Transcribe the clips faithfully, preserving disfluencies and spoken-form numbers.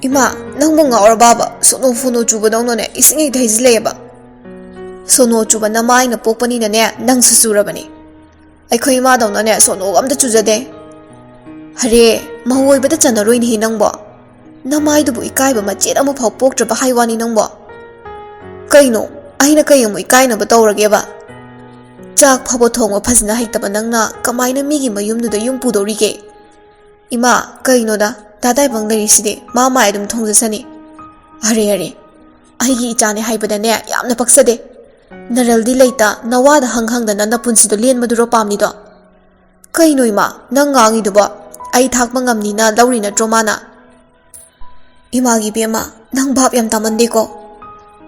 ꯏꯃꯥ, ꯅꯪꯕꯨ ꯉꯥꯎꯔꯕꯕ? ꯁꯣꯅꯣ ꯐꯣꯅꯣ ꯆꯨꯕꯗꯧꯅꯅꯦ ꯏꯁꯤꯡ ꯍꯦꯛꯇ ꯍꯩꯖꯤꯜꯂꯛꯑꯦꯕ꯫ ꯁꯣꯅꯣ ꯆꯨꯕ ꯅꯃꯥꯏꯅ ꯄꯣꯛꯄꯅꯤꯅꯅꯦ ꯅꯪꯁꯨ ꯆꯨꯔꯕꯅꯤ꯫ ꯑꯩꯈꯣꯏ ꯏꯃꯥꯗꯧꯅꯅꯦ ꯁꯣꯅꯣꯒ ꯑꯝꯇ ꯆꯨꯖꯗꯦ꯫ ꯑꯔꯦ, ꯃꯧ ꯑꯣꯏꯕꯗ ꯆꯟꯅꯔꯣꯏꯅꯦꯍꯦ ꯅꯪꯕꯣ꯫ ꯅꯃꯥꯏꯗꯨꯕꯨ ꯏꯀꯥꯏꯕ ꯃꯆꯦꯠ ꯑꯃꯐꯥꯎ ꯄꯣꯛꯇ꯭ꯔꯕ ꯍꯥꯏ ꯋꯥꯅꯤ ꯅꯪꯕꯣ꯫ ꯀꯩꯅꯣ? ꯑꯩꯅ ꯀꯩ ꯑꯃꯨꯛ ꯏꯀꯥꯏꯅꯕ ꯇꯧꯔꯒꯦꯕ? ꯆꯥꯛ ꯐꯥꯎꯕ ꯊꯣꯡꯕ ꯐꯖꯅ ꯍꯩꯇꯕ ꯅꯪꯅ ꯀꯃꯥꯏꯅ ꯃꯤꯒꯤ ꯃꯌꯨꯝꯗꯨꯗ ꯌꯨꯝ ꯄꯨꯗꯧꯔꯤꯒꯦ? ꯏꯃꯥ, ꯀꯩꯅꯣꯗ, ꯗꯥ ꯇꯥꯏꯕꯪ ꯂꯩꯔꯤꯁꯤꯗꯤ ꯃꯥ ꯃꯥꯏ ꯑꯗꯨꯝ ꯊꯣꯡꯖꯁꯅꯤ꯫ ꯑꯔꯦ, ꯑꯔꯦ, ꯑꯩꯒꯤ ꯏꯆꯥꯅꯦ ꯍꯥꯏꯕꯗꯅꯦ ꯌꯥꯝꯅ ꯄꯛꯆꯗꯦ꯫ ꯅꯔꯜꯗꯤ ꯂꯩꯇ, ꯅꯋꯥꯗ ꯍꯪ ꯍꯪꯗꯅ ꯅꯄꯨꯟꯁꯤꯗꯣ ꯂꯦꯟꯕꯗꯨꯔꯣ ꯄꯥꯝꯂꯤꯗꯣ? ꯀꯩꯅꯣ ꯏꯃꯥ, ꯅꯪ ꯉꯥꯡꯉꯤꯗꯨꯕꯣ? ꯑꯩ ꯊꯥꯛꯄ ꯉꯝꯅꯤꯅ ꯂꯧꯔꯤ ꯅꯠꯇ꯭ꯔꯣ ꯃꯥꯅ? ꯏꯃꯥꯒꯤ ꯏꯕꯦꯝꯃ, ꯅꯪ ꯚꯥꯞ ꯌꯥꯝ ꯇꯥꯃꯟꯗꯦꯀꯣ꯫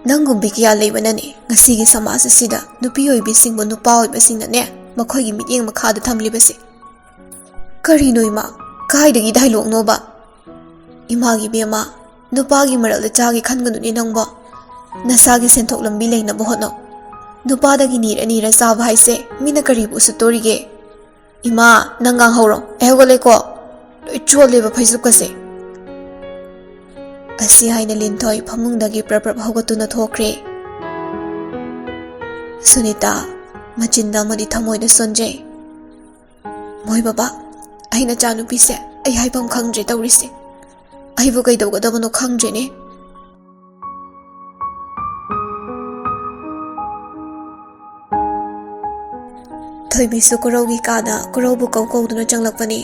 ꯅꯪꯒꯨꯝꯕꯤ ꯀꯌꯥ ꯂꯩꯕꯅꯅꯦ ꯉꯁꯤꯒꯤ ꯁꯃꯥꯖ ꯑꯁꯤꯗ ꯅꯨꯄꯤ ꯑꯣꯏꯕꯤꯁꯤꯡꯕꯨ ꯅꯨꯄꯥ ꯑꯣꯏꯕꯁꯤꯡꯅꯅꯦ ꯃꯈꯣꯏꯒꯤ ꯃꯤꯠꯌꯦꯡ ꯃꯈꯥꯗ ꯊꯝꯂꯤꯕꯁꯦ꯫ ꯀꯔꯤꯅꯣ ꯏꯃꯥ? ꯀꯥꯏꯗꯒꯤ ꯗꯥꯏꯂꯣꯛꯅꯣꯕ? ꯏꯃꯥꯒꯤ ꯏꯕꯦꯝꯃ, ꯅꯨꯄꯥꯒꯤ ꯃꯔꯜꯗ ꯆꯥꯒꯦ ꯈꯟꯒꯅꯨꯅꯦ ꯅꯪꯕꯣ꯫ ꯅꯁꯥꯒꯤ ꯁꯦꯟꯊꯣꯛ ꯂꯝꯕꯤ ꯂꯩꯅꯕ ꯍꯣꯠꯅꯧ꯫ ꯅꯨꯄꯥꯗꯒꯤ ꯅꯤꯔ ꯅꯤꯔ ꯆꯥꯕ ꯍꯥꯏꯁꯦ ꯃꯤꯅ ꯀꯔꯤꯕꯨ ꯎꯁꯤꯠꯇꯣꯔꯤꯒꯦ? ꯏꯃꯥ, ꯅꯪ ꯉꯥꯡꯍꯧꯔꯣ꯫ ꯑꯩ ꯍꯧꯒꯠꯂꯦꯀꯣ꯫ ꯂꯣꯏ ꯆꯣꯠꯂꯦꯕ ꯐꯩꯖꯨꯞꯀꯁꯦ꯫ ꯑꯁꯤ ꯍꯥꯏꯅ ꯂꯤꯟꯊꯣꯏ ꯐꯃꯨꯡꯗꯒꯤ ꯄ꯭ꯔꯞ ꯄ꯭ꯔꯞ ꯍꯧꯒꯠꯇꯨꯅ ꯊꯣꯛꯈ꯭ꯔꯦ꯫ ꯁꯨꯅꯤꯇꯥ, ꯃꯆꯤꯟꯗ ꯑꯃꯗꯤ ꯊꯃꯣꯏꯗ ꯁꯣꯟꯖꯩ꯫ ꯃꯣꯏ ꯕꯕꯥ, ꯑꯩ ꯅꯆꯥꯅꯨꯄꯤꯁꯦ ꯑꯩ ꯍꯥꯏꯐꯝ ꯈꯪꯗ꯭ꯔꯦ ꯇꯧꯔꯤꯁꯦ꯫ ꯑꯩꯕꯨ ꯀꯩꯗꯧꯒꯗꯕꯅꯣ ꯈꯪꯗ꯭ꯔꯦꯅꯦ꯫ ꯊꯣꯏꯕꯤꯁꯨ ꯀꯣꯔꯧꯒꯤ ꯀꯥꯗ ꯀꯣꯔꯧꯕꯨ ꯀꯧ ꯀꯧꯗꯨꯅ ꯆꯪꯂꯛꯄꯅꯤ꯫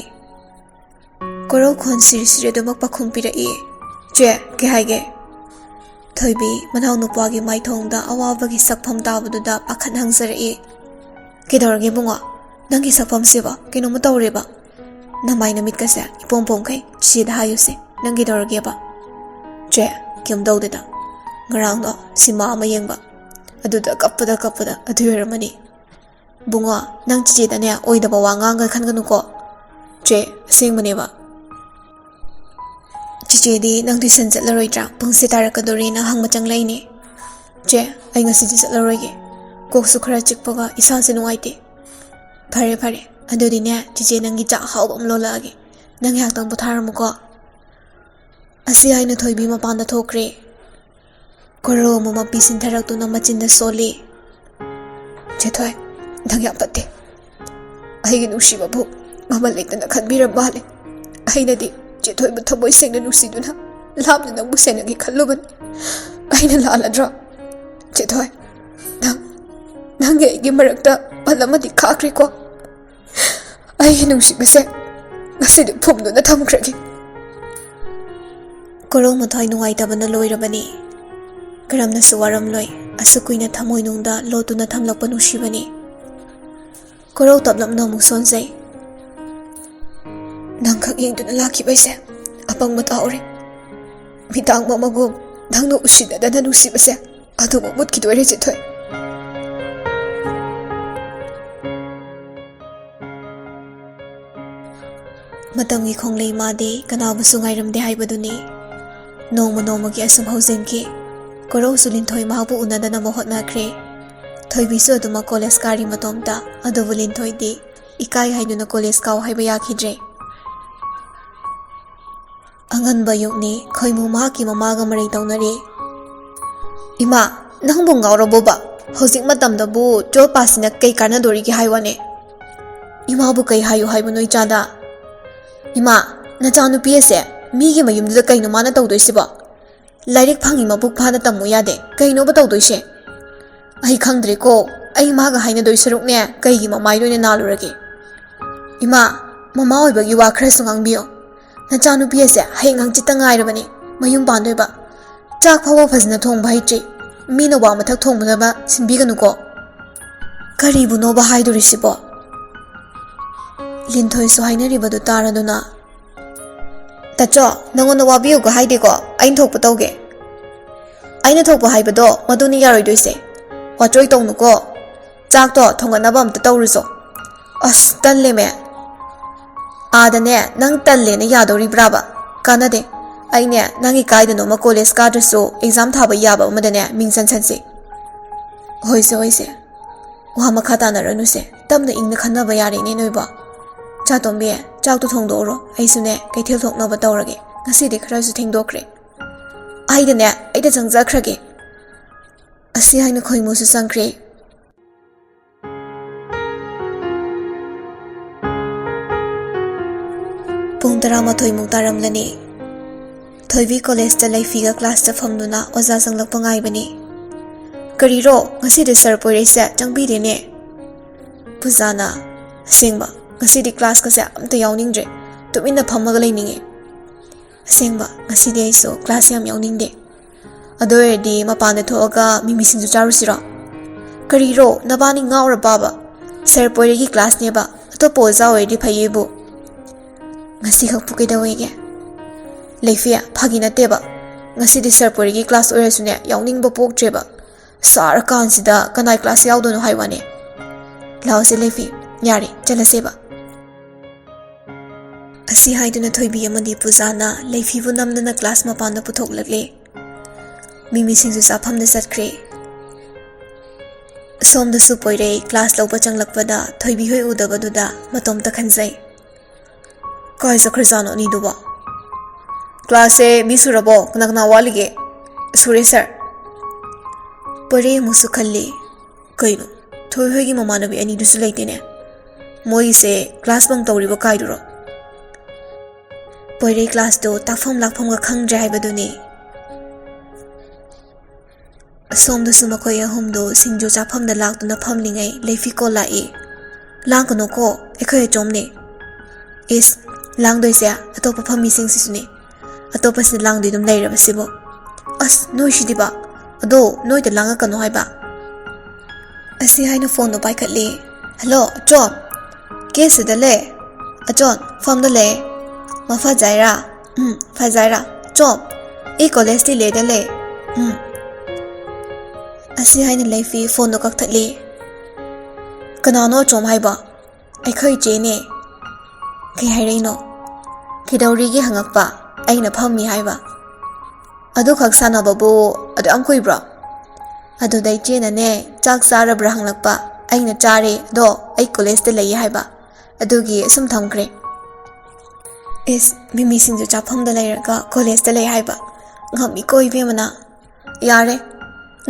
ꯀꯣꯔꯧ ꯈꯣꯟ ꯁꯤꯔꯤ ꯁꯤꯔꯤ ꯑꯗꯨꯃꯛ ꯄꯥꯎꯈꯨꯝ ꯄꯤꯔꯛꯏ꯫ "ꯆꯦ, ꯀꯩ ꯍꯥꯏꯒꯦ?" ꯊꯣꯏꯕꯤ ꯃꯅꯥꯎꯅꯨꯄꯥꯒꯤ ꯃꯥꯏꯊꯣꯡꯗ ꯑꯋꯥꯕꯒꯤ ꯁꯛꯐꯝ ꯇꯥꯕꯗꯨꯗ ꯄꯥꯈꯠ ꯍꯪꯖꯔꯛꯏ꯫ "ꯀꯩꯗꯧꯔꯒꯦ ꯏꯕꯨꯡꯉꯣ? ꯅꯪꯒꯤ ꯁꯛꯐꯝꯁꯤꯕꯣ ꯀꯩꯅꯣꯝꯃ ꯇꯧꯔꯦꯕ? ꯅꯃꯥꯏ ꯅꯃꯤꯠꯀꯁꯦ ꯏꯄꯣꯝ ꯄꯣꯝꯈꯩ꯫ ꯆꯦꯗ ꯍꯥꯏꯌꯨꯁꯦ, ꯅꯪ ꯀꯩꯗꯧꯔꯒꯦꯕ?" "ꯆꯦ, ꯀꯩꯝ ꯇꯧꯗꯦꯗ꯫ ꯉꯔꯥꯡꯗꯣ ꯁꯤꯃꯥ ꯑꯃ ꯌꯦꯡꯕ, ꯑꯗꯨꯗ ꯀꯞꯄꯗ ꯀꯞꯄꯗ ꯑꯗꯨ ꯑꯣꯏꯔꯝꯃꯅꯤ꯫ ꯕꯨꯡꯉꯣ, ꯅꯪ ꯆꯤꯆꯦꯗꯅꯦ ꯑꯣꯏꯗꯕ ꯋꯥ ꯉꯥꯡꯒ ꯈꯟꯒꯅꯨꯀꯣ꯫ ꯆꯦ, ꯑꯁꯦꯡꯕꯅꯦꯕ꯫ ꯆꯤꯆꯦꯗꯤ ꯅꯪ ꯇꯨꯏꯁꯟ ꯆꯠꯂꯔꯣꯏꯗ꯭ꯔꯥ? ꯄꯨꯡꯁꯦ ꯇꯥꯔꯛꯀꯗꯣꯔꯦꯅ ꯍꯪꯕ ꯆꯪꯂꯛꯏꯅꯦ꯫ ꯆꯦ, ꯑꯩ ꯉꯁꯤꯗꯤ ꯆꯠꯂꯔꯣꯏꯒꯦ꯫ ꯀꯣꯛꯁꯨ ꯈꯔ ꯆꯤꯛꯄꯒ ꯏꯁꯥꯁꯨ ꯅꯨꯡꯉꯥꯏꯇꯦ꯫ ꯐꯔꯦ, ꯐꯔꯦ꯫ ꯑꯗꯨꯗꯤꯅꯦ, ꯆꯤꯆꯦ ꯅꯪꯒꯤ ꯆꯥꯛ ꯑꯍꯥꯎꯕ ꯑꯃ ꯂꯣꯜꯂꯛꯑꯒꯦ꯫ ꯅꯪ ꯉꯥꯏꯍꯥꯛꯇꯪ ꯄꯣꯊꯥꯔꯝꯃꯨꯀꯣ꯫ ꯑꯁꯤ ꯍꯥꯏꯅ ꯊꯣꯏꯕꯤ ꯃꯄꯥꯟꯗ ꯊꯣꯛꯈ꯭ꯔꯦ꯫ ꯀꯣꯔꯧ ꯑꯃꯨꯛ ꯃꯄꯤ ꯁꯤꯟꯊꯔꯛꯇꯨꯅ ꯃꯆꯤꯟꯗ ꯁꯣꯜꯂꯤ꯫ "ꯆꯦꯊꯣꯏ, ꯅꯪ ꯌꯥꯝ ꯐꯠꯇꯦ꯫ ꯑꯩꯒꯤ ꯅꯨꯡꯁꯤꯕꯕꯨ ꯃꯃꯜ ꯂꯩꯇꯅ ꯈꯟꯕꯤꯔ ꯃꯥꯜꯂꯦ꯫ ꯑꯩꯅꯗꯤ ꯆꯦꯊꯣꯏꯕꯨ ꯊꯃꯣꯏ ꯁꯦꯡꯅ ꯅꯨꯡꯁꯤꯗꯨꯅ ꯂꯥꯞꯅ ꯅꯪꯕꯨ ꯁꯦꯟꯅꯒꯦ ꯈꯜꯂꯨꯕꯅꯤ꯫ ꯑꯩꯅ ꯂꯥꯜꯂꯗ꯭ꯔꯣ? ꯆꯦꯊꯣꯏ, ꯅꯪ, ꯅꯪꯒꯤ ꯑꯩꯒꯤ ꯃꯔꯛꯇ ꯄꯜ ꯑꯃꯗꯤ ꯈꯥꯛꯈ꯭ꯔꯦꯀꯣ꯫ ꯑꯩꯒꯤ ꯅꯨꯡꯁꯤꯕꯁꯦ ꯉꯁꯤꯗꯤ ꯐꯨꯝꯗꯨꯅ ꯊꯝꯈ꯭ꯔꯒꯦ꯫" ꯀꯣꯔꯧ ꯃꯊ꯭ꯋꯥꯏ ꯅꯨꯡꯉꯥꯏꯇꯕꯅ ꯂꯣꯏꯔꯕꯅꯤ꯫ ꯀꯔꯝꯅꯁꯨ ꯋꯥꯔꯝꯂꯣꯏ, ꯑꯁꯨꯛ ꯀꯨꯏꯅ ꯊꯃꯣꯏꯅꯨꯡꯗ ꯂꯣꯠꯇꯨꯅ ꯊꯝꯂꯛꯄ ꯅꯨꯡꯁꯤꯕꯅꯤ꯫ ꯀꯣꯔꯧ ꯇꯞꯂꯞꯅ ꯑꯃꯨꯛ ꯁꯣꯟꯖꯩ꯫ "ꯅꯪꯈꯛ ꯌꯦꯡꯗꯨꯅ ꯂꯥꯛꯈꯤꯕꯩꯁꯦ ꯑꯄꯪꯕ ꯇꯥꯍꯧꯔꯦ꯫ ꯃꯤꯇꯥꯡ ꯃꯃꯒꯨꯝ ꯅꯪꯅ ꯎꯁꯤꯟꯅꯗꯅ ꯅꯨꯡꯁꯤꯕꯁꯦ ꯑꯗꯨꯕꯨ ꯃꯨꯠꯈꯤꯗꯣꯏꯔꯦ ꯆꯦꯊꯣꯏ꯫" ꯃꯇꯝꯒꯤ ꯈꯣꯡꯂꯩ ꯃꯥꯗꯤ ꯀꯅꯥꯕꯨꯁꯨ ꯉꯥꯏꯔꯝꯗꯦ ꯍꯥꯏꯕꯗꯨꯅꯤ꯫ ꯅꯣꯡꯃ ꯅꯣꯡꯃꯒꯤ ꯑꯁꯨꯝ ꯍꯧꯖꯤꯟꯈꯤ꯫ ꯀꯣꯔꯧꯁꯨ ꯂꯤꯟꯊꯣꯏ ꯃꯍꯥꯛꯄꯨ ꯎꯅꯗꯅꯕ ꯍꯣꯠꯅꯈ꯭ꯔꯦ꯫ ꯊꯣꯏꯕꯤꯁꯨ ꯑꯗꯨꯃꯛ ꯀꯣꯂꯦꯖ ꯀꯥꯔꯤ ꯃꯇꯣꯝꯇ, ꯑꯗꯨꯕꯨ ꯂꯤꯟꯊꯣꯏꯗꯤ ꯏꯀꯥꯏ ꯍꯥꯏꯗꯨꯅ ꯀꯣꯂꯦꯖ ꯀꯥꯎ ꯍꯥꯏꯕ ꯌꯥꯈꯤꯗ꯭ꯔꯦ꯫ ꯑꯉꯟꯕ ꯑꯌꯨꯛꯅꯤ, ꯈꯣꯏꯃꯨ ꯃꯍꯥꯛꯀꯤ ꯃꯃꯥꯒ ꯃꯔꯩ ꯇꯧꯅꯔꯤ꯫ "ꯏꯃꯥ, ꯅꯪꯕꯨ ꯉꯥꯎꯔꯕꯣꯕ? ꯍꯧꯖꯤꯛ ꯃꯇꯝꯗꯕꯨ ꯇꯨꯋꯦꯜꯐ ꯄꯥꯁꯁꯤꯅ ꯀꯩ ꯀꯥꯟꯅꯗꯣꯔꯤꯒꯦ ꯍꯥꯏ ꯋꯥꯅꯦ?" "ꯏꯃꯥꯕꯨ ꯀꯩ ꯍꯥꯏꯌꯨ ꯍꯥꯏꯕꯅꯣ ꯏꯆꯥꯗ?" "ꯏꯃꯥ, ꯅꯆꯥꯅꯨꯄꯤ ꯑꯁꯦ ꯃꯤꯒꯤ ꯃꯌꯨꯝꯗꯨꯗ ꯀꯩꯅꯣ ꯃꯥꯅ ꯇꯧꯗꯣꯏꯁꯤꯕꯣ? ꯂꯥꯏꯔꯤꯛ ꯐꯪꯉꯤ ꯃꯄꯨꯡ ꯐꯥꯅ ꯇꯝꯃꯨ ꯌꯥꯗꯦ꯫ ꯀꯩꯅꯣꯕ ꯇꯧꯗꯣꯏꯁꯦ?" "ꯑꯩ ꯈꯪꯗ꯭ꯔꯦꯀꯣ, ꯑꯩ ꯃꯥꯒ ꯍꯥꯏꯅꯗꯣꯏ ꯁꯔꯨꯛꯅꯦ, ꯀꯩꯒꯤ ꯃꯃꯥꯏꯗ ꯑꯣꯏꯅ ꯅꯥꯜꯂꯨꯔꯒꯦ?" "ꯏꯃꯥ, ꯃꯃꯥ ꯑꯣꯏꯕꯒꯤ ꯋꯥ ꯈꯔꯁꯨ ꯉꯥꯡꯕꯤꯌꯣ꯫ ꯅꯆꯥꯅꯨꯄꯤ ꯑꯁꯦ ꯍꯌꯦꯡ ꯍꯪꯆꯤꯠꯇ ꯉꯥꯏꯔꯕꯅꯤ ꯃꯌꯨꯝ ꯄꯥꯟꯗꯣꯏꯕ꯫ ꯆꯥꯛ ꯐꯥꯎꯕ ꯐꯖꯅ ꯊꯣꯡꯕ ꯍꯩꯇ꯭ꯔꯤ꯫ ꯃꯤꯅ ꯋꯥ ꯃꯊꯛ ꯊꯣꯡꯕꯗꯕ ꯁꯤꯟꯕꯤꯒꯅꯨꯀꯣ꯫" "ꯀꯔꯤꯕꯨꯅꯣꯕ ꯍꯥꯏꯗꯣꯔꯤꯁꯤꯕꯣ?" ꯂꯤꯟꯊꯣꯏꯁꯨ ꯍꯥꯏꯅꯔꯤꯕꯗꯨ ꯇꯥꯔꯗꯨꯅ, "ꯇꯥꯆꯧ, ꯅꯉꯣꯟꯗ ꯋꯥꯕꯤꯌꯨꯒ ꯍꯥꯏꯗꯦꯀꯣ, ꯑꯩꯅ ꯊꯣꯛꯄ ꯇꯧꯒꯦ꯫" "ꯑꯩꯅ ꯊꯣꯛꯄ ꯍꯥꯏꯕꯗꯣ ꯃꯗꯨꯅꯤ ꯌꯥꯔꯣꯏꯗꯣꯏꯁꯦ꯫ ꯋꯥꯆꯣꯏ ꯇꯧꯅꯨꯀꯣ꯫ ꯆꯥꯛꯇꯣ ꯊꯣꯡꯒꯠꯅꯕ ꯑꯝꯇ ꯇꯧꯔꯨꯆꯣ꯫" "ꯑꯁ, ꯇꯜꯂꯦꯃꯦ꯫" "ꯑꯥꯗꯅꯦ, ꯅꯪ ꯇꯜꯂꯦꯅ ꯌꯥꯗꯧꯔꯤꯕ꯭ꯔꯥꯕ? ꯀꯥꯟꯅꯗꯦ꯫ ꯑꯩꯅꯦ, ꯅꯪꯒꯤ ꯀꯥꯏꯗꯅꯣꯃ ꯀꯣꯂꯦꯖ ꯀꯥꯗ꯭ꯔꯁꯨ ꯑꯦꯛꯖꯥꯝ ꯊꯥꯕ ꯌꯥꯕ ꯑꯃꯗꯅꯦ ꯃꯤꯡ ꯆꯟꯁꯟꯁꯤ꯫" "ꯍꯣꯏꯁꯦ, ꯍꯣꯏꯁꯦ꯫ ꯋꯥ ꯃꯈꯥ ꯇꯥꯅꯔꯅꯨꯁꯦ꯫ ꯇꯞꯅ ꯏꯪꯅ ꯈꯟꯅꯕ ꯌꯥꯔꯦꯅꯦ ꯅꯣꯏꯕꯣ꯫ ꯆꯥꯇꯣꯝꯕꯤ, ꯆꯥꯛꯇꯣ ꯊꯣꯡꯗꯣꯛꯎꯔꯣ꯫ ꯑꯩꯁꯨꯅꯦ, ꯀꯩꯊꯦꯜ ꯊꯣꯛꯅꯕ ꯇꯧꯔꯒꯦ꯫ ꯉꯁꯤꯗꯤ ꯈꯔꯁꯨ ꯊꯦꯡꯗꯣꯛꯈ꯭ꯔꯦ꯫ ꯑꯩꯗꯅꯦ, ꯑꯩꯗ ꯆꯪꯖꯈ꯭ꯔꯒꯦ꯫ ꯑꯁꯤ ꯍꯥꯏꯅ ꯈꯣꯏꯃꯨꯁꯨ ꯆꯪꯈ꯭ꯔꯦ꯫ ꯄꯨꯡ ꯇꯔꯥꯃꯥꯊꯣꯏꯃꯨꯛ ꯇꯥꯔꯝꯂꯅꯤ꯫ ꯊꯣꯏꯕꯤ ꯀꯣꯂꯦꯖꯇ ꯂꯩꯐꯤꯒ ꯀ꯭ꯂꯥꯁꯇ ꯐꯝꯗꯨꯅ ꯑꯣꯖꯥ ꯆꯪꯂꯛꯄ ꯉꯥꯏꯕꯅꯤ꯫ "ꯀꯔꯤꯔꯣ, ꯉꯁꯤꯗꯤ ꯁꯥꯔ ꯄꯣꯏꯔꯩꯁꯦ ꯆꯪꯕꯤꯔꯦꯅꯦ?" ꯄꯨꯖꯥꯅ, "ꯑꯁꯦꯡꯕ, ꯉꯁꯤꯗꯤ ꯀ꯭ꯂꯥꯁꯀꯁꯦ ꯑꯝꯇ ꯌꯥꯎꯅꯤꯡꯗ꯭ꯔꯦ, ꯇꯨꯃꯤꯟꯅ ꯐꯝꯃꯒ ꯂꯩꯅꯤꯡꯉꯦ꯫ ꯑꯁꯦꯡꯕ, ꯉꯁꯤꯗꯤ ꯑꯩꯁꯨ ꯀ꯭ꯂꯥꯁ ꯌꯥꯝ ꯌꯥꯎꯅꯤꯡꯗꯦ꯫ ꯑꯗꯨ ꯑꯣꯏꯔꯗꯤ ꯃꯄꯥꯟꯗ ꯊꯣꯛꯑꯒ ꯃꯤꯃꯤ ꯁꯤꯡꯖꯨ ꯆꯥꯔꯨꯁꯤꯔꯣ?" "ꯀꯔꯤꯔꯣ, ꯅꯕꯥꯅꯤ ꯉꯥꯎꯔꯕꯕ? ꯁꯥꯔ ꯄꯣꯏꯔꯩꯒꯤ ꯀ꯭ꯂꯥꯁꯅꯦꯕ, ꯑꯇꯣꯞꯄ ꯑꯣꯖꯥ ꯑꯣꯏꯔꯗꯤ ꯐꯩꯌꯦꯕꯨ꯫ ꯉꯁꯤꯈꯛꯄꯨ ꯀꯩꯗꯧꯋꯦꯒꯦ?" "ꯂꯩꯐꯤ, ꯐꯥꯒꯤ ꯅꯠꯇꯦꯕ꯫ ꯉꯁꯤꯗꯤ ꯁꯥꯔ ꯄꯣꯏꯔꯩꯒꯤ ꯀ꯭ꯂꯥꯁ ꯑꯣꯏꯔꯁꯨꯅꯦ, ꯌꯥꯎꯅꯤꯡꯕ ꯄꯣꯛꯇ꯭ꯔꯦꯕ꯫ ꯁꯥꯔꯀꯥꯟꯁꯤꯗ ꯀꯅꯥꯏ ꯀ꯭ꯂꯥꯁ ꯌꯥꯎꯗꯣꯏꯅꯣ ꯍꯥꯏ ꯋꯥꯅꯦ꯫ ꯂꯥꯛꯑꯣꯁꯦ ꯂꯩꯐꯤ, ꯌꯥꯔꯦ, ꯆꯠꯂꯁꯦꯕ꯫" ꯑꯁꯤ ꯍꯥꯏꯗꯨꯅ ꯊꯣꯏꯕꯤ ꯑꯃꯗꯤ ꯄꯨꯖꯥꯅ ꯂꯩꯐꯤꯕꯨ ꯅꯝꯗꯅ ꯀ꯭ꯂꯥꯁ ꯃꯄꯥꯟꯗ ꯄꯨꯊꯣꯛꯂꯛꯂꯦ꯫ ꯃꯤꯃꯤ ꯁꯤꯡꯖꯨ ꯆꯥꯐꯝꯗ ꯆꯠꯈ꯭ꯔꯦ꯫ ꯁꯣꯝꯗꯁꯨ ꯄꯣꯏꯔꯩ ꯀ꯭ꯂꯥꯁ ꯂꯧꯕ ꯆꯪꯂꯛꯄꯗ ꯊꯣꯏꯕꯤ ꯍꯣꯏ ꯎꯗꯕꯗꯨꯗ ꯃꯇꯣꯝꯇ ꯈꯟꯖꯩ꯫ "ꯀꯥꯏ ꯆꯠꯈ꯭ꯔꯖꯥꯠꯅꯣ ꯑꯅꯤꯗꯨꯕꯣ? ꯀ꯭ꯂꯥꯁꯁꯦ ꯃꯤ ꯁꯨꯔꯕꯣ? ꯀꯅꯥ ꯀꯅꯥ ꯋꯥꯠꯂꯤꯒꯦ?" "ꯁꯨꯔꯦ ꯁꯥꯔ꯫" ꯄꯣꯏꯔꯩ ꯑꯃꯨꯛꯁꯨ ꯈꯜꯂꯤ, "ꯀꯩꯅꯣ, ꯊꯣꯏ ꯍꯣꯏꯒꯤ ꯃꯃꯥꯟꯅꯕꯤ ꯑꯅꯤꯗꯨꯁꯨ ꯂꯩꯇꯦꯅꯦ꯫ ꯃꯣꯏꯁꯦ ꯀ꯭ꯂꯥꯁ ꯕꯪ ꯇꯧꯔꯤꯕ ꯀꯥꯏꯗꯨꯔꯣ?" ꯄꯣꯏꯔꯩ ꯀ꯭ꯂꯥꯁꯇꯣ ꯇꯥꯛꯐꯝ ꯂꯥꯛꯐꯝꯒ ꯈꯪꯗ꯭ꯔꯦ ꯍꯥꯏꯕꯗꯨꯅꯤ꯫ ꯑꯁꯣꯝꯗꯁꯨ ꯃꯈꯣꯏ ꯑꯍꯨꯝꯗꯣ ꯁꯤꯡꯖꯨ ꯆꯥꯐꯝꯗ ꯂꯥꯛꯇꯨꯅ ꯐꯝꯂꯤꯉꯩ ꯂꯩꯐꯤ ꯀꯣꯜ ꯂꯥꯛꯏ꯫ "ꯂꯥꯡꯒꯅꯨꯀꯣ, ꯑꯩꯈꯣꯏ ꯑꯆꯣꯝꯅꯦ꯫" "ꯏꯁ, ꯂꯥꯡꯗꯣꯏꯁꯦ ꯑꯇꯣꯞꯄ ꯐꯝꯃꯤꯁꯤꯡꯁꯤꯁꯨꯅꯦ꯫ ꯑꯇꯣꯞꯄꯁꯤꯅ ꯂꯥꯡꯗꯣꯏ ꯑꯗꯨꯝ ꯂꯩꯔꯕꯁꯤꯕꯨ꯫ ꯑꯁ, ꯅꯣꯏꯁꯤꯗꯤꯕ꯫ ꯑꯗꯣ ꯅꯣꯏꯗ ꯂꯥꯡꯉꯛꯀꯅꯣ ꯍꯥꯏꯕ꯫" ꯑꯁꯤ ꯍꯥꯏꯅ ꯐꯣꯟꯗꯣ ꯄꯥꯏꯈꯠꯂꯤ꯫ "ꯍꯜꯂꯣ, ꯑꯆꯣꯟ꯫ ꯀꯦꯁꯤꯗ ꯂꯩ꯫ ꯑꯆꯣꯟ, ꯐꯝꯗ ꯂꯩ꯫ ꯃꯐꯖꯩꯔꯥ? ꯎꯝ, ꯐꯖꯩꯔꯥ? ꯑꯆꯣꯟ, ꯑꯩ ꯀꯣꯂꯦꯖꯇꯤ ꯂꯩꯗ ꯂꯩ꯫ ꯎꯝ꯫" ꯑꯁꯤ ꯍꯥꯏꯅ ꯂꯩꯐꯤ ꯐꯣꯟꯗꯣ ꯀꯛꯊꯠꯂꯤ꯫ "ꯀꯅꯥꯅꯣ ꯑꯆꯣꯝ ꯍꯥꯏꯕ?" "ꯑꯩꯈꯣꯏ ꯏꯆꯦꯅꯦ꯫" "ꯀꯩ ꯍꯥꯏꯔꯛꯏꯅꯣ?" "ꯀꯩꯗꯧꯔꯤꯒꯦ ꯍꯪꯉꯛꯄ, ꯑꯩꯅ ꯐꯝꯃꯤ ꯍꯥꯏꯕ꯫" "ꯑꯗꯨꯈꯛ ꯁꯥꯟꯅꯕꯕꯨ ꯑꯗꯨ ꯌꯥꯝ ꯀꯨꯏꯕ꯭ꯔꯣ?" "ꯑꯗꯨꯗ ꯏꯆꯦꯅꯅꯦ, ꯆꯥꯛ ꯆꯥꯔꯕ꯭ꯔꯥ ꯍꯪꯂꯛꯄ, ꯑꯩꯅ ꯆꯥꯔꯦ, ꯑꯗꯣ ꯑꯩ ꯀꯣꯂꯦꯖꯇ ꯂꯩꯌꯦ ꯍꯥꯏꯕ, ꯑꯗꯨꯒꯤ ꯑꯁꯨꯝ ꯊꯝꯈ꯭ꯔꯦ꯫" ꯏꯁ, ꯃꯤꯃꯤ ꯁꯤꯡꯖꯨ ꯆꯥꯐꯝꯗ ꯂꯩꯔꯒ ꯀꯣꯂꯦꯖꯇ ꯂꯩ ꯍꯥꯏꯕ? ꯉꯝꯃꯤꯀꯣ ꯏꯕꯦꯝꯃꯅ꯫ ꯌꯥꯔꯦ,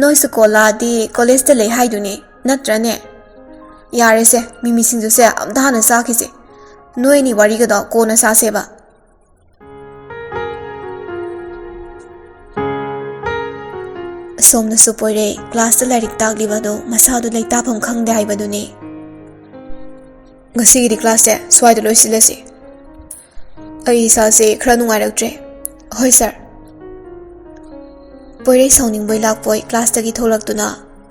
ꯅꯣꯏꯁꯨ ꯀꯣꯂꯥꯗꯤ ꯀꯣꯂꯦꯖꯇ ꯂꯩ ꯍꯥꯏꯗꯨꯅꯤ, ꯅꯠꯇ꯭ꯔꯅꯦ? ꯌꯥꯔꯦꯁꯦ, ꯃꯤꯃꯤ ꯁꯤꯡꯖꯨꯁꯦ ꯑꯝꯇ ꯍꯥꯟꯅ ꯆꯥꯈꯤꯁꯦ꯫ ꯅꯣꯏꯅꯤ ꯋꯥꯔꯤꯒꯗꯣ ꯀꯣꯟꯅ ꯁꯥꯁꯦꯕ꯫ ꯑꯁꯣꯝꯅꯁꯨ ꯄꯣꯏꯔꯩ ꯀ꯭ꯂꯥꯁꯇ ꯂꯥꯏꯔꯤꯛ ꯇꯥꯛꯂꯤꯕ ꯑꯗꯨ ꯃꯁꯥꯗꯨ ꯂꯩꯇꯥꯐꯝ ꯈꯪꯗꯦ ꯍꯥꯏꯕꯗꯨꯅꯤ꯫ "ꯉꯁꯤꯒꯤꯗꯤ ꯀ꯭ꯂꯥꯁꯁꯦ ꯁ꯭ꯋꯥꯏꯗ ꯂꯣꯏꯁꯤꯜꯂꯁꯤ꯫ ꯑꯩ ꯏꯁꯥꯁꯦ ꯈꯔ ꯅꯨꯡꯉꯥꯏꯔꯛꯇ꯭ꯔꯦ꯫" "ꯍꯣꯏ ꯁꯥꯔ꯫" ꯄꯣꯏꯔꯩ ꯁꯥꯎꯅꯤꯡꯕꯣꯏ ꯂꯥꯛꯄꯣꯏ ꯀ꯭ꯂꯥꯁꯇꯒꯤ ꯊꯣꯛꯂꯛꯇꯨꯅ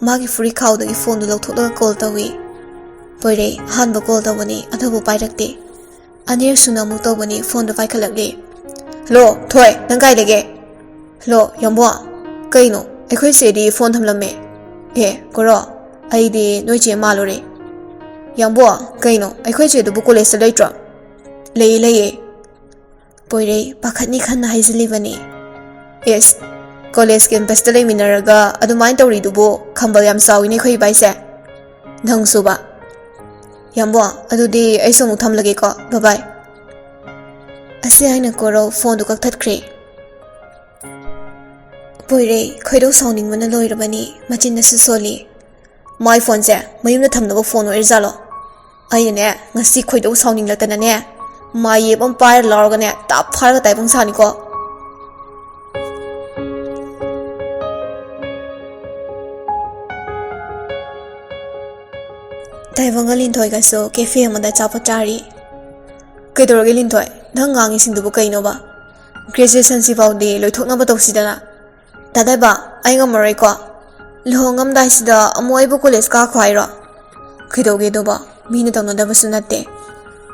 ꯃꯥꯒꯤ ꯐꯨꯔꯤꯠ ꯈꯥꯎꯗꯒꯤ ꯐꯣꯟꯗꯨ ꯂꯧꯊꯣꯛꯂꯒ ꯀꯣꯜ ꯇꯧꯏ꯫ ꯄꯣꯏꯔꯩ ꯑꯍꯥꯟꯕ ꯀꯣꯜ ꯇꯧꯕꯅꯤ, ꯑꯗꯨꯕꯨ ꯄꯥꯏꯔꯛꯇꯦ꯫ ꯑꯅꯤꯔꯛ ꯁꯨꯅ ꯑꯃꯨꯛ ꯇꯧꯕꯅꯤ, ꯐꯣꯟꯗꯨ ꯄꯥꯏꯈꯠꯂꯛꯂꯦ꯫ "ꯍꯜꯂꯣ, ꯊꯣꯏ, ꯅꯪ ꯀꯥꯏ ꯂꯩꯒꯦ?" "ꯍꯜꯂꯣ, ꯌꯥꯝꯕꯣ꯫" "ꯀꯩꯅꯣ, ꯑꯩꯈꯣꯏ ꯆꯦꯗꯤ ꯐꯣꯟ ꯊꯝꯂꯝꯃꯦ꯫" "ꯑꯦ, ꯀꯣꯔꯣ, ꯑꯩꯗꯤ ꯅꯣꯏ ꯆꯦ ꯃꯥꯜꯂꯨꯔꯦ꯫" "ꯌꯥꯝꯕꯣ, ꯀꯩꯅꯣ, ꯑꯩꯈꯣꯏ ꯆꯦꯗꯨꯕꯨ ꯀꯣꯂꯦꯖꯇ ꯂꯩꯇ꯭ꯔꯣ?" "ꯂꯩꯌꯦ, ꯂꯩꯌꯦ꯫" ꯄꯣꯏꯔꯩ ꯄꯥꯈꯠꯅꯤ ꯈꯟꯅ ꯍꯥꯏꯖꯤꯜꯂꯤꯕꯅꯤ꯫ "ꯑꯦꯁ, ꯀꯣꯂꯦꯖ ꯀꯦꯝꯄꯁꯇ ꯂꯩꯃꯤꯟꯅꯔꯒ ꯑꯗꯨꯃꯥꯏꯅ ꯇꯧꯔꯤꯗꯨꯕꯨ ꯈꯝꯕꯜ ꯌꯥꯝ ꯆꯥꯎꯏꯅꯦ ꯑꯩꯈꯣꯏ ꯏꯕꯥꯏꯁꯦ꯫ ꯅꯪꯁꯨꯕ꯫ ꯌꯥꯝꯕꯣ, ꯑꯗꯨꯗꯤ ꯑꯩꯁꯨ ꯑꯃꯨꯛ ꯊꯝꯂꯒꯦꯀꯣ, ꯕꯕꯥꯏ꯫" ꯑꯁꯤ ꯍꯥꯏꯅ ꯀꯣꯔꯧ ꯐꯣꯟꯗꯨ ꯀꯛꯊꯠꯈ꯭ꯔꯦ꯫ ꯄꯣꯏꯔꯩ ꯈꯣꯏꯗꯧ ꯁꯥꯎꯅꯤꯡꯕꯅ ꯂꯣꯏꯔꯕꯅꯤ, ꯃꯆꯤꯟꯅꯁꯨ ꯁꯣꯜꯂꯤ꯫ "ꯃꯥꯏ ꯐꯣꯟꯁꯦ ꯃꯌꯨꯝꯗ ꯊꯝꯅꯕ ꯐꯣꯟ ꯑꯣꯏꯔꯖꯥꯠꯂꯣ? ꯑꯩꯅꯅꯦ, ꯉꯁꯤ ꯈꯣꯏꯗꯧ ꯁꯥꯎꯅꯤꯡꯂꯛꯇꯅꯅꯦ, ꯃꯥꯌꯦꯞ ꯑꯃ ꯄꯥꯏꯔ ꯂꯥꯎꯔꯒꯅꯦ, ꯇꯥꯞ ꯐꯥꯔꯒ ꯇꯥꯏꯕꯪ ꯁꯥꯅꯤꯀꯣ꯫" ꯇꯥꯏꯕꯪꯒ ꯂꯤꯟꯊꯣꯏꯒꯁꯨ ꯀꯦꯐꯦ ꯑꯃꯗ ꯑꯆꯥꯄꯣꯠ ꯆꯥꯔꯤ꯫ "ꯀꯩꯗꯧꯔꯒꯦ ꯂꯤꯟꯊꯣꯏ? ꯅꯪ ꯉꯥꯡꯉꯤꯁꯤꯡꯗꯨꯕꯨ ꯀꯩꯅꯣꯕ? ꯒ꯭ꯔꯦꯖꯨꯑꯦꯁꯟꯁꯤꯐꯥꯎꯗꯤ ꯂꯣꯏꯊꯣꯛꯅꯕ ꯇꯧꯁꯤꯗꯅ꯫ ꯇꯥꯗꯥꯏꯕ, ꯑꯩ ꯉꯝꯃꯔꯣꯏꯀꯣ꯫ ꯂꯨꯍꯣꯡꯉꯝꯗꯥꯏꯁꯤꯗ ꯑꯃꯨꯛ ꯑꯩꯕꯨ ꯀꯣꯂꯦꯖ ꯀꯥꯈꯣ ꯍꯥꯏꯔꯣ? ꯀꯩꯗꯧꯒꯦꯗꯣꯕ? ꯃꯤꯅ ꯇꯧꯅꯗꯕꯁꯨ ꯅꯠꯇꯦ꯫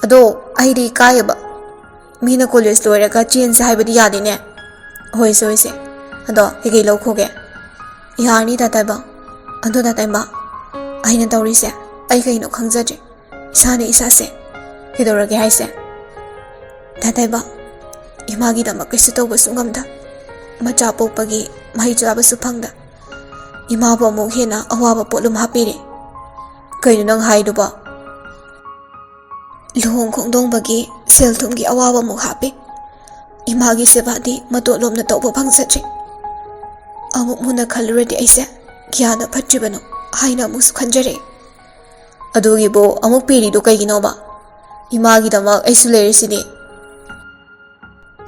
ꯑꯗꯣ ꯑꯩꯗꯤ ꯏꯀꯥꯏꯌꯦꯕ꯫ ꯃꯤꯅ ꯀꯣꯂꯦꯖ ꯂꯣꯏꯔꯒ ꯆꯦꯟꯁꯦ ꯍꯥꯏꯕꯗꯤ ꯌꯥꯗꯦꯅꯦ꯫" "ꯍꯣꯏꯁꯦ, ꯍꯣꯏꯁꯦ꯫ ꯑꯗꯣ ꯀꯩꯀꯩ ꯂꯧꯈꯣꯒꯦ?" "ꯌꯥꯔꯅꯤ ꯇꯥꯇꯥꯏꯕ꯫ ꯑꯗꯣ ꯇꯥꯇꯥꯏꯕ, ꯑꯩꯅ ꯇꯧꯔꯤꯁꯦ ꯑꯩ ꯀꯩꯅꯣ ꯈꯪꯖꯗ꯭ꯔꯦ꯫ ꯏꯁꯥꯅ ꯏꯁꯥꯁꯦ ꯀꯩꯗꯧꯔꯒꯦ ꯍꯥꯏꯁꯦ? ꯇꯥꯇꯥꯏꯕ, ꯏꯃꯥꯒꯤꯗꯃꯛ ꯀꯩꯁꯨ ꯇꯧꯕꯁꯨ ꯉꯝꯗ, ꯃꯆꯥ ꯄꯣꯛꯄꯒꯤ ꯃꯍꯩ ꯆꯥꯕꯁꯨ ꯐꯪꯗ, ꯏꯃꯥꯕꯨ ꯑꯃꯨꯛ ꯍꯦꯟꯅ ꯑꯋꯥꯕ ꯄꯣꯠꯂꯨꯝ ꯍꯥꯞꯄꯤꯔꯦ꯫" "ꯀꯩꯅꯣ ꯅꯪ ꯍꯥꯏꯗꯨꯕꯣ?" ꯂꯨꯍꯣꯡ ꯈꯣꯡꯗꯣꯡꯕꯒꯤ ꯁꯦꯜ ꯊꯨꯝꯒꯤ ꯑꯋꯥꯕ ꯑꯃꯨꯛ ꯍꯥꯞꯄꯤ꯫ ꯏꯃꯥꯒꯤ ꯁꯦꯕꯥꯗꯤ ꯃꯇꯣꯟ ꯂꯣꯝꯅ ꯇꯧꯕ ꯐꯪꯖꯗ꯭ꯔꯤ꯫ ꯑꯃꯨꯛ ꯃꯨꯟꯅ ꯈꯜꯂꯨꯔꯗꯤ ꯑꯩꯁꯦ ꯀꯌꯥꯗ ꯐꯠꯇ꯭ꯔꯤꯕꯅꯣ ꯍꯥꯏꯅ ꯑꯃꯨꯛꯁꯨ ꯈꯟꯖꯔꯛꯏ꯫ ꯑꯗꯨꯒꯤꯕꯨ ꯑꯃꯨꯛ ꯄꯤꯔꯤꯗꯨ ꯀꯩꯒꯤꯅꯣꯕ? ꯏꯃꯥꯒꯤꯗꯃꯛ ꯑꯩꯁꯨ ꯂꯩꯔꯤꯁꯤꯗꯤ꯫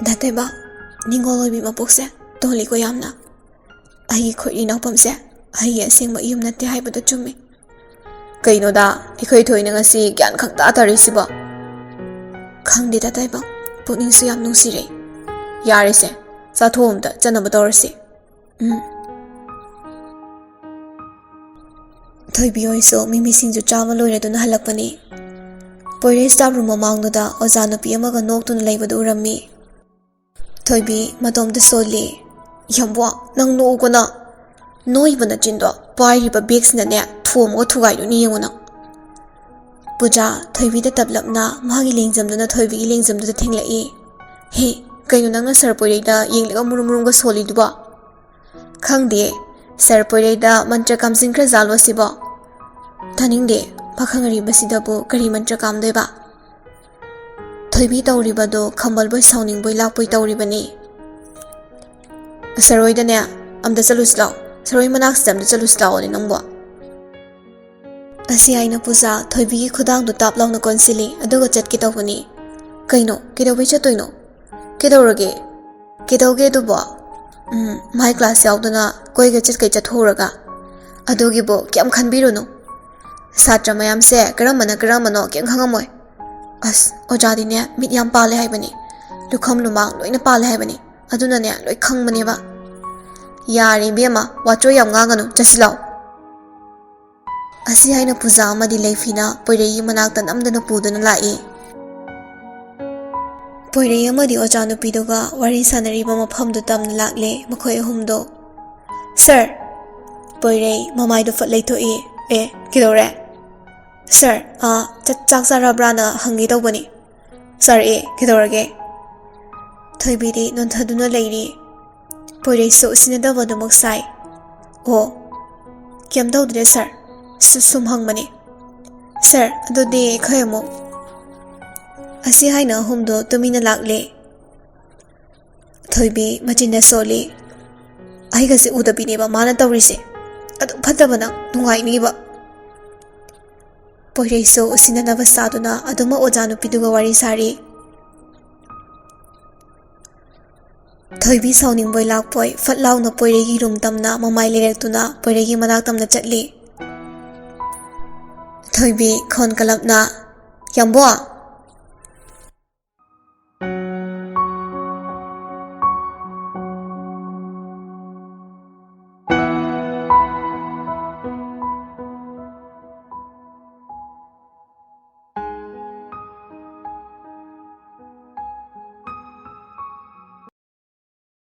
ꯅꯠꯇꯦꯕ, ꯅꯤꯡꯉꯣꯜ ꯑꯣꯏꯕꯤ ꯃꯄꯣꯛꯁꯦ ꯇꯣꯜꯂꯤꯀꯣ ꯌꯥꯝꯅ꯫ ꯑꯩꯒꯤ ꯈꯣꯏꯔꯤ ꯅꯥꯎꯄꯝꯁꯦ ꯑꯩꯒꯤ ꯑꯁꯦꯡꯕ ꯌꯨꯝ ꯅꯠꯇꯦ ꯍꯥꯏꯕꯗꯣ ꯆꯨꯝꯃꯤ꯫ ꯀꯩꯅꯣꯗ, ꯑꯩꯈꯣꯏ ꯊꯣꯏꯅ ꯉꯁꯤ ꯒ꯭ꯌꯥꯟ ꯈꯪꯇꯥ ꯇꯥꯔꯤꯁꯤꯕꯣ? ꯈꯪꯗꯦꯗ ꯇꯥꯏꯕꯪ, ꯄꯨꯛꯅꯤꯡꯁꯨ ꯌꯥꯝ ꯅꯨꯡꯁꯤꯔꯦ꯫ ꯌꯥꯔꯦꯁꯦ, ꯆꯥꯊꯣꯛ ꯑꯝꯇ ꯆꯠꯅꯕ ꯇꯧꯔꯁꯤ꯫ ꯎꯝ꯫ ꯊꯣꯏꯕꯤ ꯍꯣꯏꯁꯨ ꯃꯤꯃꯤ ꯁꯤꯡꯖꯨ ꯆꯥꯕ ꯂꯣꯏꯔꯗꯨꯅ ꯍꯜꯂꯛꯄꯅꯤ꯫ ꯄꯣꯏꯔꯩ staff room ꯃꯃꯥꯡꯗꯨꯗ ꯑꯣꯖꯥ ꯅꯨꯄꯤ ꯑꯃꯒ ꯅꯣꯛꯇꯨꯅ ꯂꯩꯕꯗꯨ ꯎꯔꯝꯃꯤ꯫ ꯊꯣꯏꯕꯤ ꯃꯇꯣꯝꯇ ꯁꯣꯜꯂꯤ꯫ "ꯌꯥꯝꯕꯣ, ꯅꯪ ꯅꯣꯛꯎꯀꯣ ꯅꯪ꯫ ꯅꯣꯏꯕ ꯅꯆꯤꯟꯗꯣ ꯄꯥꯏꯔꯤꯕ bagꯁꯤꯅꯅꯦ ꯊꯣꯝꯃꯒ ꯊꯨꯒꯥꯏꯗꯣꯏꯅꯤ ꯌꯦꯡꯉꯨ ꯅꯪ꯫" ꯄꯨꯖꯥ ꯊꯣꯏꯕꯤꯗ ꯇꯞꯂꯞꯅ ꯃꯥꯒꯤ ꯂꯦꯡꯖꯝꯗꯨꯅ ꯊꯣꯏꯕꯤꯒꯤ ꯂꯦꯡꯖꯝꯗꯨꯗ ꯊꯦꯡꯂꯛꯏ꯫ "ꯍꯦ, ꯀꯩꯅꯣ ꯅꯪꯅ sir ꯄꯣꯏꯔꯩꯗ ꯌꯦꯡꯂꯒ ꯃꯨꯔꯨꯝ ꯃꯨꯔꯨꯝꯒ ꯁꯣꯜꯂꯤꯗꯨꯕꯣ?" "ꯈꯪꯗꯦ, sir ꯄꯣꯏꯔꯩꯗ ꯃꯟꯇ꯭ꯔ ꯀꯥꯝꯖꯤꯟꯈ꯭ꯔꯖꯥꯠꯂꯣ ꯁꯤꯕꯣ?" "ꯇꯥꯅꯤꯡꯗꯦ, ꯄꯥꯈꯪ ꯑꯔꯤꯕꯁꯤꯗꯕꯨ ꯀꯔꯤ ꯃꯟꯇ꯭ꯔ ꯀꯥꯝꯗꯣꯏꯕ?" ꯊꯣꯏꯕꯤ ꯇꯧꯔꯤꯕꯗꯣ ꯈꯝꯕꯜꯕꯣꯏ ꯁꯥꯎꯅꯤꯡꯕꯣꯏ ꯂꯥꯛꯄꯣꯏ ꯇꯧꯔꯤꯕꯅꯤ꯫ "Sir ꯍꯣꯏꯗꯅꯦ ꯑꯝꯇ ꯆꯠꯂꯨꯁꯤ ꯂꯥꯎ, sir ꯍꯣꯏ ꯃꯅꯥꯛꯁꯤꯗ ꯑꯝꯇ ꯆꯠꯂꯨꯁꯤ ꯂꯥꯎꯑꯣꯅꯦ ꯅꯪꯕꯣ꯫" ꯑꯁꯤ ꯍꯥꯏꯅ ꯄꯨꯖꯥ ꯊꯣꯏꯕꯤꯒꯤ ꯈꯨꯗꯥꯡꯗꯨ ꯇꯥꯞ ꯂꯥꯎꯅ ꯀꯣꯟꯁꯤꯜꯂꯤ, ꯑꯗꯨꯒ ꯆꯠꯀꯦ ꯇꯧꯕꯅꯤ꯫ "ꯀꯩꯅꯣ? ꯀꯩꯗꯧꯕꯩ ꯆꯠꯇꯣꯏꯅꯣ? ꯀꯩꯗꯧꯔꯒꯦ? ꯀꯩꯗꯧꯒꯦ ꯑꯗꯨꯕꯣ? ꯎꯝ, ꯃꯥꯏ class ꯌꯥꯎꯗꯅ ꯀꯣꯏꯒ ꯆꯠꯀꯩ ꯆꯠꯊꯣꯛꯎꯔꯒ꯫ ꯑꯗꯨꯒꯤꯕꯨ ꯀꯩꯝ ꯈꯟꯕꯤꯔꯨꯅꯨ꯫ ꯁꯥꯇ꯭ꯔ ꯃꯌꯥꯝꯁꯦ ꯀꯔꯝꯕꯅ ꯀꯔꯝꯕꯅꯣ ꯀꯩꯝ ꯈꯪꯉꯝꯃꯣꯏ꯫ ꯑꯁ, ꯑꯣꯖꯥꯗꯤꯅꯦ ꯃꯤꯠ ꯌꯥꯝ ꯄꯥꯜꯂꯦ ꯍꯥꯏꯕꯅꯤ, ꯂꯨꯈꯝ ꯂꯨꯃꯥꯡ ꯂꯣꯏꯅ ꯄꯥꯜꯂꯦ ꯍꯥꯏꯕꯅꯤ꯫ ꯑꯗꯨꯅꯅꯦ ꯂꯣꯏ ꯈꯪꯕꯅꯦꯕ꯫" "ꯌꯥꯔꯦ ꯏꯕꯦꯝꯃ, ꯋꯥꯆꯣꯏ ꯌꯥꯝ ꯉꯥꯡꯒꯅꯨ, ꯆꯠꯁꯤ ꯂꯥꯎ꯫" ꯑꯁꯤ ꯍꯥꯏꯅ ꯄꯨꯖꯥ ꯑꯃꯗꯤ ꯂꯩꯐꯤꯅ ꯄꯣꯏꯔꯩꯒꯤ ꯃꯅꯥꯛꯇ ꯅꯝꯗꯅ ꯄꯨꯗꯨꯅ ꯂꯥꯛꯏ꯫ ꯄꯣꯏꯔꯩ ꯑꯃꯗꯤ ꯑꯣꯖꯥ ꯅꯨꯄꯤꯗꯨꯒ ꯋꯥꯔꯤ ꯁꯥꯟꯅꯔꯤꯕ ꯃꯐꯝꯗꯨ ꯇꯝꯅ ꯂꯥꯛꯂꯦ ꯃꯈꯣꯏ ꯑꯍꯨꯝꯗꯣ꯫ "Sir!" ꯄꯣꯏꯔꯩ ꯃꯃꯥꯏꯗꯨ ꯐꯠ ꯂꯩꯊꯣꯛꯏ꯫ "ꯑꯦ, ꯀꯩꯗꯧꯔꯦ?" "Sir, ꯑꯥ, ꯆꯠ-, ꯆꯥꯛ ꯆꯥꯔꯕ꯭ꯔꯥꯅ ꯍꯪꯒꯦ ꯇꯧꯕꯅꯤ꯫" "ꯆꯥꯔꯛꯑꯦ, ꯀꯩꯗꯧꯔꯒꯦ?" ꯊꯣꯏꯕꯤꯗꯤ ꯅꯣꯟꯊꯗꯨꯅ ꯂꯩꯔꯤ꯫ ꯄꯣꯏꯔꯩꯁꯨ ꯎꯁꯤꯟꯅꯗꯕꯗꯨꯃꯛ ꯁꯥꯏ꯫ "ꯑꯣ, ꯀꯩꯝ ꯇꯧꯗ꯭ꯔꯦ sir, ꯁꯨ-, ꯁꯨꯝ ꯍꯪꯕꯅꯦ꯫ Sir, ꯑꯗꯨꯗꯤ ꯑꯩꯈꯣꯏ ꯑꯃꯨꯛ..." ꯑꯁꯤ ꯍꯥꯏꯅ ꯑꯍꯨꯝꯗꯣ ꯇꯨꯃꯤꯟꯅ ꯂꯥꯛꯂꯦ꯫ ꯊꯣꯏꯕꯤ ꯃꯆꯤꯟꯗ ꯁꯣꯜꯂꯤ꯫ "ꯑꯩꯒꯁꯦ ꯎꯗꯕꯤꯅꯦꯕ ꯃꯥꯅ ꯇꯧꯔꯤꯁꯦ꯫ ꯑꯗꯨꯛ ꯐꯠꯇꯕ ꯅꯪ ꯅꯨꯡꯉꯥꯏꯅꯤꯕ?" ꯄꯣꯏꯔꯩꯁꯨ ꯎꯁꯤꯟꯅꯅꯕ ꯁꯥꯗꯨꯅ ꯑꯗꯨꯃꯛ ꯑꯣꯖꯥ ꯅꯨꯄꯤꯗꯨꯒ ꯋꯥꯔꯤ ꯁꯥꯔꯤ꯫ ꯊꯣꯏꯕꯤ ꯁꯥꯎꯅꯤꯡꯕꯣꯏ ꯂꯥꯛꯄꯣꯏ ꯐꯠ ꯂꯥꯎꯅ ꯄꯣꯏꯔꯩꯒꯤ ꯔꯨꯝ ꯇꯝꯅ ꯃꯃꯥꯏ ꯂꯩꯔꯦꯛꯇꯨꯅ ꯄꯣꯏꯔꯩꯒꯤ ꯃꯅꯥꯛ ꯇꯝꯅ ꯆꯠꯂꯤ꯫ ꯊꯣꯏꯕꯤ ꯈꯣꯟ ꯀꯂꯞꯅ, "ꯌꯥꯝꯕꯣ,